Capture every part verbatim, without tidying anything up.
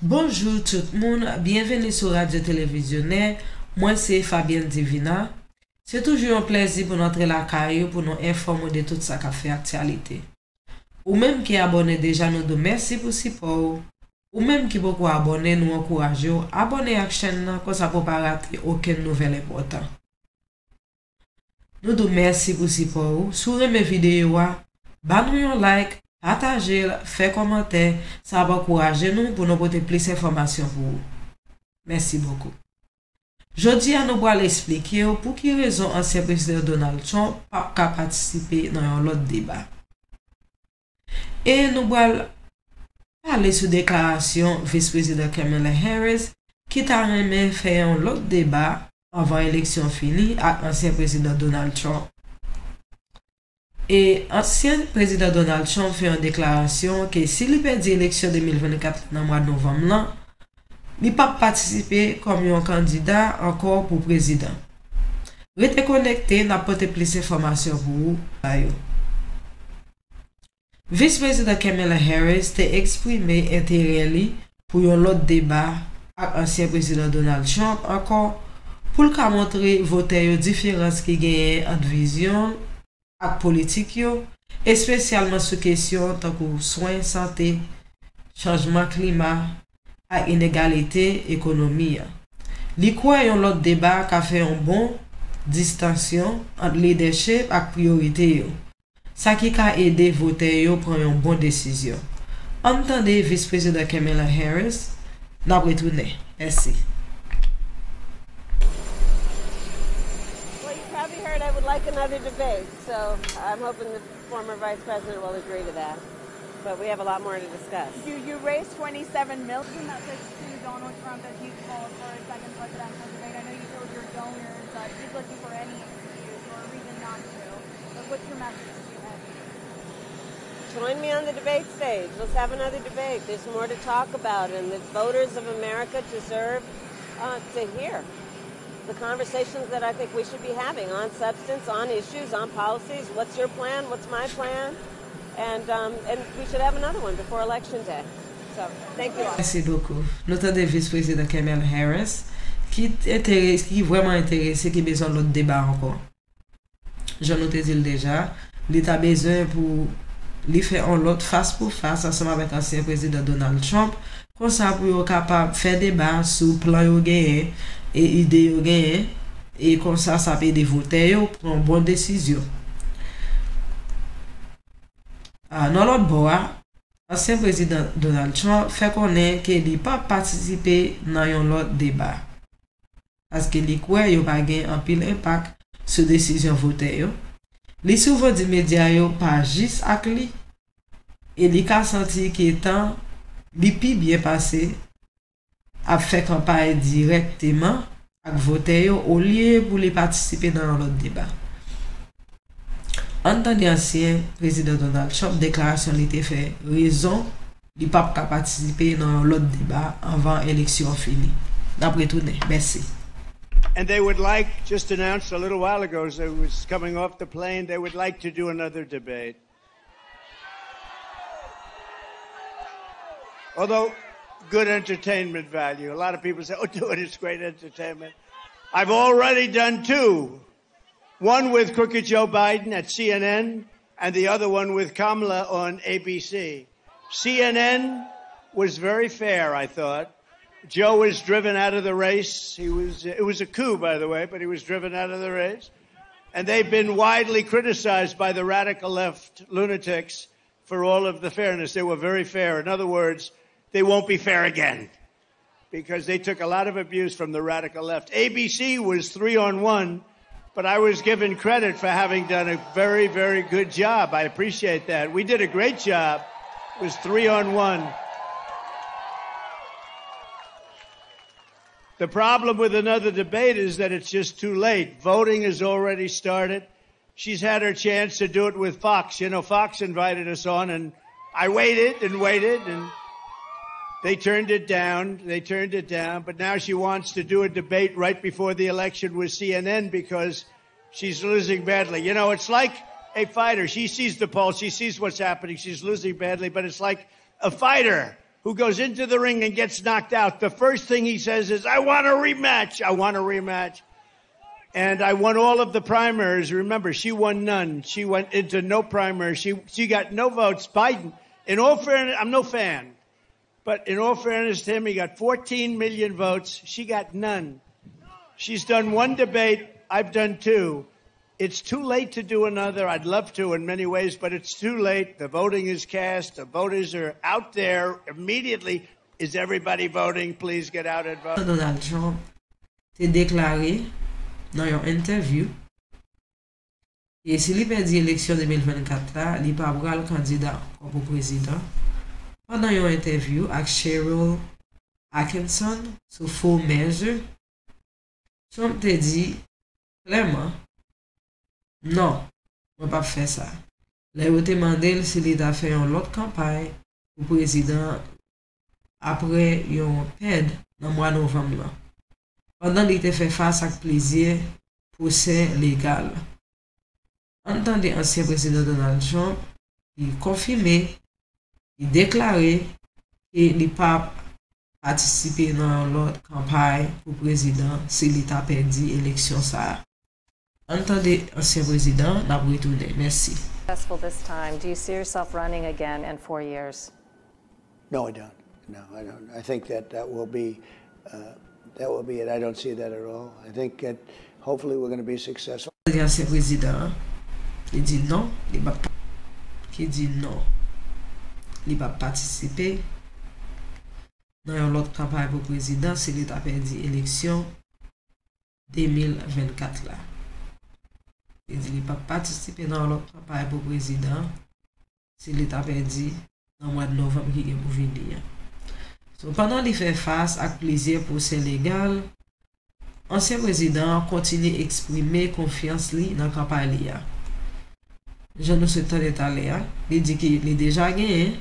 Bonjou tout moun, byenveni sou Radyo Televizyonè. Mwen se Fabienne Divina. Se toujou yon plèzi pou n antre lakay ou pou nou enfòme w de tout sa k ap fè aktyalite. Ou menm ki abòne deja, nou di w mèsi pou sipò w. Ou menm ki poko abòne, nou ankouraje w abòne ak chèn nan, konsa pou w pa rate okenn nouvèl enpòtan. Nou di w mèsi pou sipò ou. Si w renmen videyo a, ba nou yon like, pataje l, fè kòmantè, sa ap ankouraje nou pou nou pote plis enfòmasyon pou ou. Mèsi bokou. Jodi a, nou pral esplike w pou ki rezon ansyen prezidan Donald Trump p ap ka patisipe nan yon lòt deba. E nou pral pale sou deklarasyon Vis Prezidan Kamala Harris, ki ta renmen fè yon lòt deba anvan eleksyon fini ak ansyen prezidan Donald Trump. E ansyen prezidan Donald Trump fè yon deklarasyon ke si li pèdi eleksyon de mil vennkat nan mwa novanm lan, li p ap patisipe kòm yon kandida ankò pou prezidan. Rete konekte, n ap pote plis enfòmasyon pou ou la yo. Vis Prezidan Kamala Harris te eksprime enterè li pou yon lòt deba ak ansyen prezidan Donald Trump ankò, pou l ka montre votè yo diferans ki genyen ant vizyon l ak politik yo, espesyalman sou kesyon tankou swen, sante, chanjman klima ak inegalite ekonomi an. Li kwè yon lòt deba ka fè yon bon distansyon ant lidèchip ak priyorite yo, sa ki ka ede votè yo pran yon bon desizyon. Ann tande Vis Prezidan Kamala Harris, n ap retounen. Mèsi. Well, you probably heard I would like another debate, so I'm hoping the former vice president will agree to that. But we have a lot more to discuss. You, you raised twenty-seven million. Your message to Donald Trump as you call for a second presidential debate. I know you told your donors, uh, he's looking for any excuse or a reason not to. But what's your message to him? Join me on the debate stage. Let's have another debate. There's more to talk about, and the voters of America deserve, uh, to hear the conversations that I think we should be having on substance, on issues, on policies. What's your plan? What's my plan? And, um, and we should have another one before election day. So, thank you all. Mèsi bokou. Nou tande Vis Prezidan Kamala Harris, ki enterese, ki vrèman enterese, ki bezwen lòt deba ankò. Jan nou te di l deja, li ta bezwen pou li fè yon lòt fas pou fas ansanm avèk ansyen prezidan Donald Trump, konsa pou yo kapab fè deba sou plan yo genyen e ide yo genyen, e konsa sa ap ede votè yo pran bon desizyon. A, nan lòt bò a, ansyen prezidan Donald Trump fè konnen ke li p ap patisipe nan yon lòt deba, paske li kwè yo pa gen anpil enpak sou desizyon votè yo. Li souvan di medya yo pa jis ak li, e li ka santi ke tan li pi byen pase ap fè kanpay dirèkteman ak votè yo olye pou li patisipe nan yon lòt deba. Ann tande ansyen prezidan Donald Trump deklarasyon li te fè rezon li p ap ka patisipe nan yon lòt deba anvan eleksyon an fini. N ap retounen. Mèsi. And they would like, just announced a little while ago as I was coming off the plane, they would like to do another debate. Although, good entertainment value. A lot of people say, "Oh, do it, it's great entertainment." I've already done two. One with crooked Joe Biden at C N N, and the other one with Kamala on A B C. C N N was very fair, I thought. Joe was driven out of the race. He was, it was a coup, by the way, but he was driven out of the race. And they've been widely criticized by the radical left lunatics for all of the fairness. They were very fair. In other words, they won't be fair again because they took a lot of abuse from the radical left. A B C was three on one, but I was given credit for having done a very, very good job. I appreciate that. We did a great job. It was three on one. The problem with another debate is that it's just too late. Voting has already started. She's had her chance to do it with Fox. You know, Fox invited us on, and I waited and waited, and they turned it down. They turned it down. But now she wants to do a debate right before the election with C N N because she's losing badly. You know, it's like a fighter. She sees the pulse. She sees what's happening. She's losing badly, but it's like a fighter who goes into the ring and gets knocked out, the first thing he says is, "I want a rematch. I want a rematch." And I won all of the primaries. Remember, she won none. She went into no primary. She she got no votes. Biden, in all fairness, I'm no fan, but in all fairness to him, he got fourteen million votes. She got none. She's done one debate. I've done two. It's too late to do another. I'd love to in many ways, but it's too late. The voting is cast. The voters are out there immediately. Is everybody voting? Please get out and vote. Donald Trump te deklare nan yon entèvyou ke si li pèdi eleksyon de mil vennkat la, li pa pral kandida ankò pou prezidan. Pandan yon entèvyou ak Cheryl Atkinson sou Full Measure, Trump te di klèman, "Non, mwen p ap fè sa." Lè yo te mande l si li ta fè yon lòt kanpay pou prezidan apre yon pèd nan mwa novanm nan, pandan li te fè fas ak plizyè pwosè legal. Ann tande ansyen prezidan Donald Trump ki konfime, ki deklare ke li p ap patisipe nan yon lòt kanpay pou prezidan si li ta pèdi eleksyon sa a. Ann tande ansyen prezidan an, n ap retounen. Mèsi. Successful this time. Do you see yourself running again in four years? No, I don't. No, I don't. I think that that will be uh, that will be it. I don't see that at all. I think that hopefully we're going to be successful. Tande ansyen prezidan an, ki di non, li p ap ki di non, li p ap patisipe nan yon lòt kanpay pou prezidan si li ta pèdi eleksyon de mil vennkat la. Li di li p ap patisipe nan yon lòt kanpay pou prezidan si li ta pèdi nan mwa novanm ki gen pou vini an. So, pandan li fè fas ak plizyè pwosè legal, ansyen prezidan an kontinye eksprime konfyans li nan kanpay li a. Jan nou sot tande talè a, li di ke li deja genyen,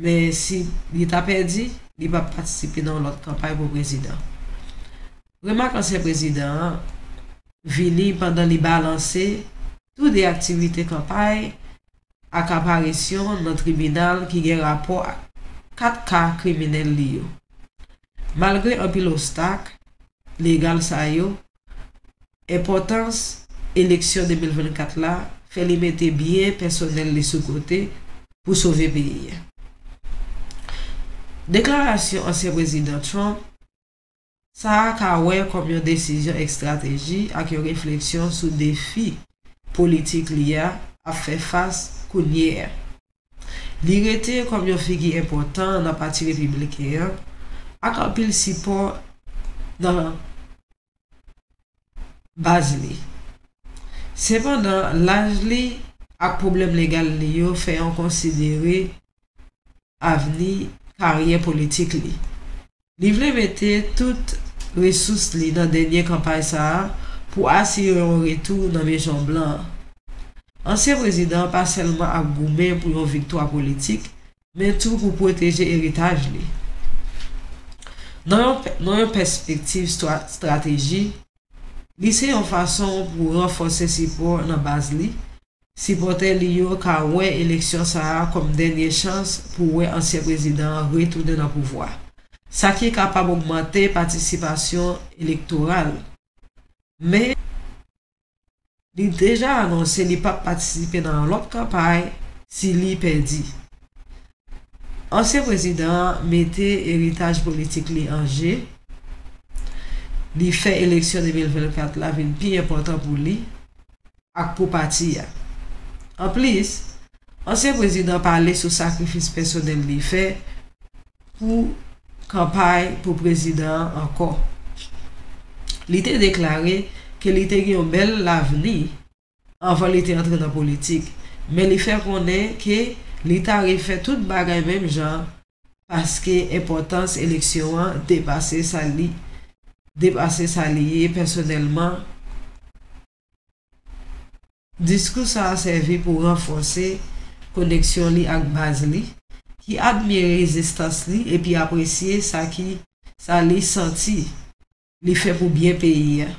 men si li ta pèdi, li p ap patisipe nan yon lòt kanpay pou prezidan. Remak ansyen prezidan an vini pandan li balanse tou de aktivite kanpay ak aparisyon nan tribinal ki gen rapò ak kat ka kriminèl li yo. Malgre anpil obstak legal sa yo, enpòtans eleksyon de mil vennkat la fè li mete byen pèsonèl li sou kote pou sove peyi a. Deklarasyon ansyen prezidan Trump sa a ka wè kòm yon desizyon estrateji ak yon refleksyon sou defi politik li a ap fè fas kounye a. Li rete kòm yon figi enpòtan nan Pati Repibliken an, ak anpil sipò nan baz li. Sepandan, laj li ak pwoblèm legal li yo fè yon konsidere avni karyè politik li. Li vle mete tout resous li nan dènye kanpay sa a pou asire yon retou nan Mezon Blan an. Ansyen prezidan an pa sèlman ap goumen pou yon viktwa politik, men tou pou pwoteje eritaj li. Nan yon, nan yon pèspektiv strateji, li se yon fason pou ranfòse sipò nan baz li, sipòtè li yo ka wè eleksyon sa a kòm dènye chans pou wè ansyen prezidan an retounen nan pouvwa, sa ki kapab ogmante patisipasyon elektoral. Men, li deja anonse li p ap patisipe nan yon lòt kanpay si li pèdi. Ansyen prezidan an mete eritaj politik li an je, li fè eleksyon de mil vennkat la vin pi enpòtan pou li ak pou pati a. Anplis, ansyen prezidan pale sou sakrifis pèsonèl li fè pou kanpay pou prezidan an ankò. Li te deklare ke li te gen yon bèl lavni anvan li te antre nan politik, men li fè konnen ke li ta refè tout bagay menm jan paske enpòtans eleksyon an depase sa li depase sa li ye pèsonèlman. Diskou sa a sèvi pou ranfòse koneksyon li ak baz li, ki admire rezistans li epi apresye sa ki sa li santi li fè pou byen peyi a.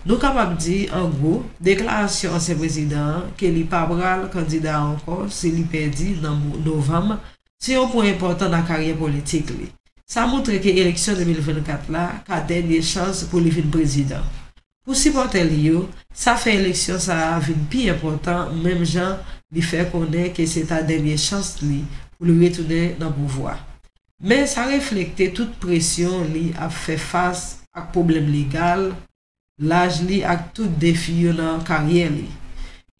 Nou kapab di, an gwo, deklarasyon ansyen prezidan an ke li pa pral kandida ankò si li pèdi nan novanm Se yon pwen enpòtan nan karyè politik li. Sa montre ke eleksyon de mil vennkat la ka dènye chans pou li vin prezidan. Pou sipòtè li yo, sa fè eleksyon sa a vin pi enpòtan, menm jan li fè konnen ke se ta dènye chans li pou li retounen nan pouvwa. Men sa reflekte tout presyon li ap fè fas ak pwoblèm legal, laj li ak tout defi yo nan karyè li.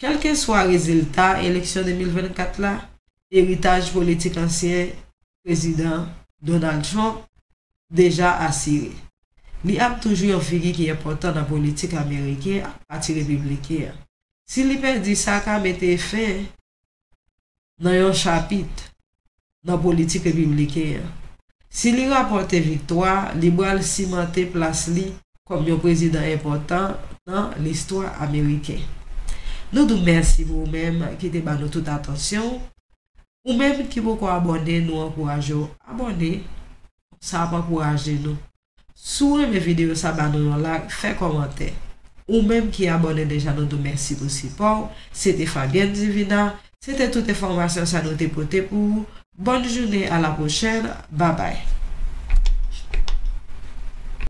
Kèlkeswa rezilta eleksyon de mil vennkat la, eritaj politik ansyen prezidan Donald Trump deja asire. Li ap toujou yon figi ki enpòtan nan politik ameriken ak Pati Repibliken an. Si li pèdi, sa ka mete fen nan yon chapit nan politik repibliken an. Si li ranpòte viktwa, li pral simante plas li kòm yon prezidan enpòtan nan listwa ameriken. Nou di w mèsi pou ou menm ki te ba nou tout atansyon w. Ou menm ki poko abòne, nou ankouraje w abòne. Sa ap ankouraje nou. Si w renmen videyo sa, ba nou yon like, fè kòmantè. Ou menm ki abòne deja, nou di w mèsi pou sipò w. Se te Fabienne Divina. Se te tout enfòmasyon sa nou te pote pou ou. Bòn jounen, a la pwochèn. Babay.